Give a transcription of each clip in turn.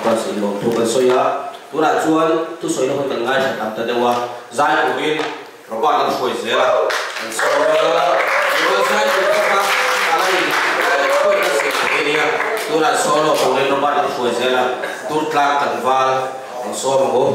Branch in lawmthu kan sawi a, tunah chuan thusawina hun kan ngaithla tam ta deuh a, zai turin Robert an hruai zel a, kan sawi a, Mizo zai tur taka a la in hruai kan siam thei nia, tunah solo turin Robert an hruai zel a, Durtlang tlangval an sawm ang u.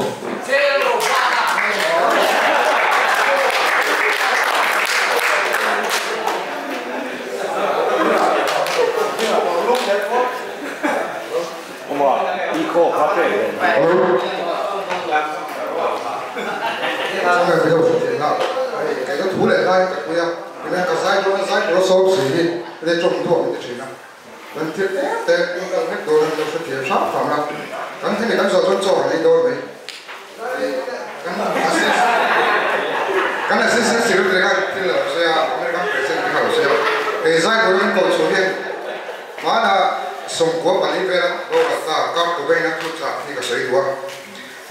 94 vela boral ta kap Cobain-a thu chah hi ka sawi duh a,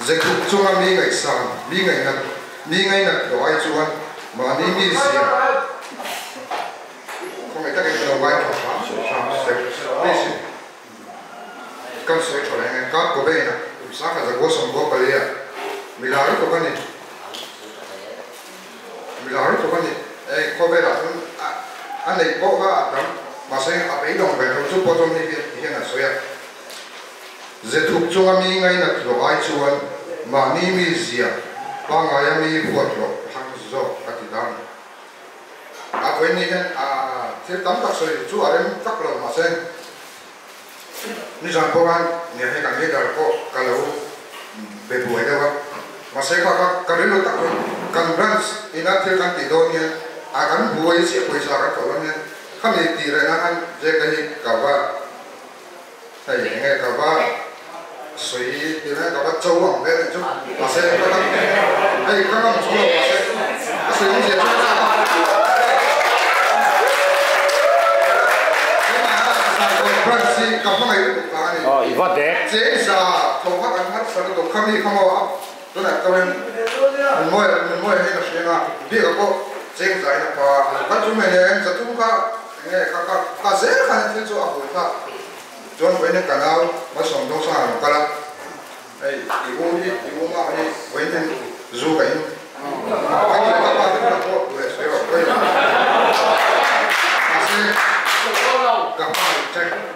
ze thup chunga mi ngaihsan, mi ngaihnat, mi ngainat loh ai chuan mahni mi zia khawngaih takin ka lo ngaithla hram hram se please in kan sawi tha reng e. Kap Cobain-a kum sangkhat zakua 94 ah mi lar lutuk a ni, mi lar lutuk a ni. Hei khawvelah chuan a neih pawh kha a tam. Mahse, a beidawng ve tho chu pawh chuan mi hian an sawi a, Ze thuk chunga mi ngainat hlawh ai chuan mahni mi zia pangaia mi huat hlawh thlang zawk a ti dan. A vawiin ni hian thil tam tak sawi chu a rem tak lo mahse, nizan pawh khan nia hei kan leader pawh ka lo be buai deuh a, mahse kha kha ka rilru tak chu kan branch ina thil kan tih dawn hian a kan buai chiah pawisa kan thawh dawn hian Khami tih reh nan khan Jack-a hi ka va hei eng nge ka va sawi tih reng ka va cho ang vel anih chu mahse ka ngam hei ka ngam chung lo mahse ka sawi awmzia chu Branch hi ka hmangaih lutuk vang a ni. Chengza tho kha kan harsa lutuk khami kha maw a Tunah chuan Nunmawia Nunmawia hi ka hria nga biak pawh cheng zai na pa kan chu mai nen zatum kha enge kha kha kha zel khan thil chu a hul kha chuan vawiin ka nau Malsawm Dawngsanga a lo kal a hei i u hi i u mama hi vawiin hian zu ka in ka ni ka pa te bulah pawh duh leh sawi rawh pawi lo mahse ka hmangaih che.